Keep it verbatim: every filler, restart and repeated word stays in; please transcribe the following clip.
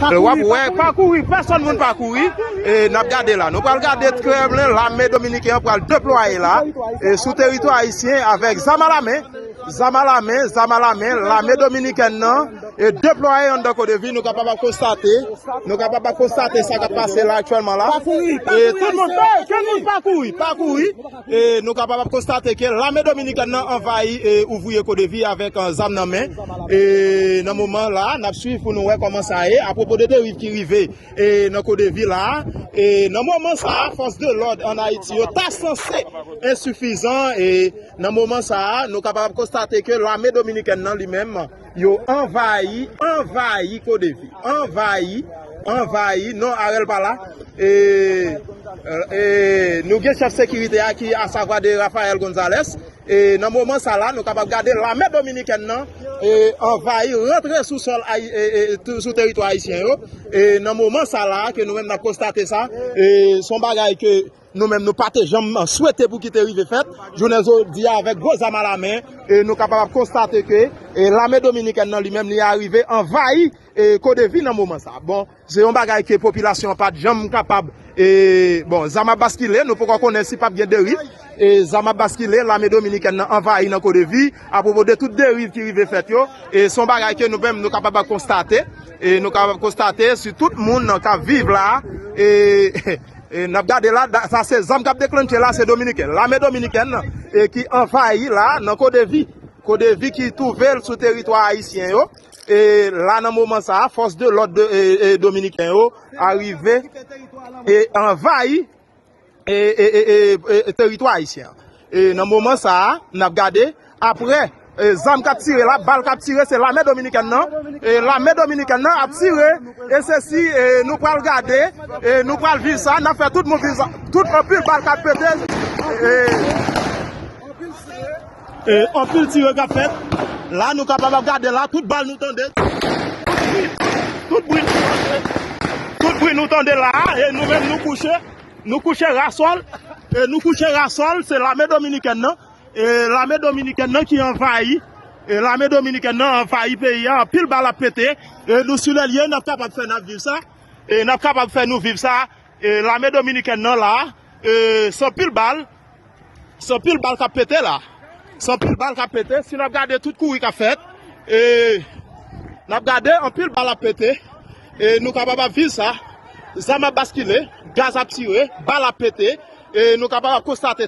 W ap wè, pa kouri, pèsonn moun pa kouri. E n ap gade la. Nou pral gade Kremlin, lame dominiken an pral deplwaye la. E sou teritwa ayisyen avèk zam alamen. Zam alamen, zam alamen, lame dominikèn nan e deplwaye anndan Kodevi, nou kapab ap konstate, nou kapab ap konstate sa k ap pase la aktyèlman la. E tout moun, ke moun pa kouri, pa kouri. E nou kapab ap konstate ke lame dominikèn nan anvayi e ouvriye Kodevi avèk, eh, zam nan men. E nan moman la, n ap swiv pou nou wè kòman sa ye. Apwopo de deriv ki rive e nan Kodevi la, e nan moman sa a, fòs de lòd ann Ayiti yo ta sanse ensifizan, e nan moman sa a, nou kapab konstate ke lame dominikèn nan li menm, yo anvayi, anvayi Kodevi, anvayi, anvayi, non, Arel pa la, e, e nou gen chèf sekirite a ki, asavwa de Rafael Gonzalez, e nan moman sa la, nou kapab gade lame dominikèn nan, e anvayi, rantre sou sòl ayi-, e, e, tou-, sou teritwa ayisyen yo. E nan moman sa la, ke nou menm n ap konstate sa, e se yon bagay ke nou menm nou pa te janm swete pou ki te rive fèt. Jounen jodi a, avèk gwo zam alamen, e nou kapab ap konstate ke, e lame dominikèn nan li menm, li arive anvayi, e Kodevi nan moman sa. Bon, se yon bagay ke popilasyon an pa t janm kapab, e, bon, zam ap baskile, nou poko konnen si p ap gen deriv, e zam ap baskile, lame dominikèn nan anvayi nan Kodevi, apwopo de tout deriv ki rive fèt yo, e se yon bagay ke nou menm nou kapab ap konstate, e nou kapab ap konstate si tout moun k ap viv la, e, e n ap gade la, da-, sa se zam k ap deklannche la, se dominiken, lame dominikèn, e ki anvayi la nan Kodevi, Kodevi ki twouve l sou teritwa ayisyen yo, e la nan moman sa a, fòs de lòd de, e, e, dominiken yo arive e anvayi, e, e, e, e, e, teritwa ayisyen an. E nan moman sa a, n ap gade, apre, e, zam k ap tire la, bal k ap tire, se lame dominikèn nan. E lame dominikèn nan ap tire, e se si, e, nou pral gade, e nou pral viv sa, n ap fè tout moun viv sa. Tout anpil bal k ap pete, e, e anpil tire k ap fèt. La, nou kapab ap gade la, tout bal nou tande. Tout bri, tout bri nou tande la, e nou menm nou kouche. Nou kouche rasòl, e nou kouche rasòl, se lame dominikèn nan. E lame dominikèn nan ki anvayi. E lame dominikèn nan anvayi peyi a, anpil bal ap pete. E nou sou lelye, n ap kapab fè n ap viv sa. E n ap kapab fè nou viv sa. E lame dominikèn nan la, e se anpil bal. Se anpil bal k ap pete la. Se anpil bal k ap pete. Si n ap gade tout kouri k ap fèt, e n ap gade anpil bal ap pete. E nou kapab ap viv sa. Zam ap baskile, gaz ap tire, bal ap pete. E nou kapab ap konstate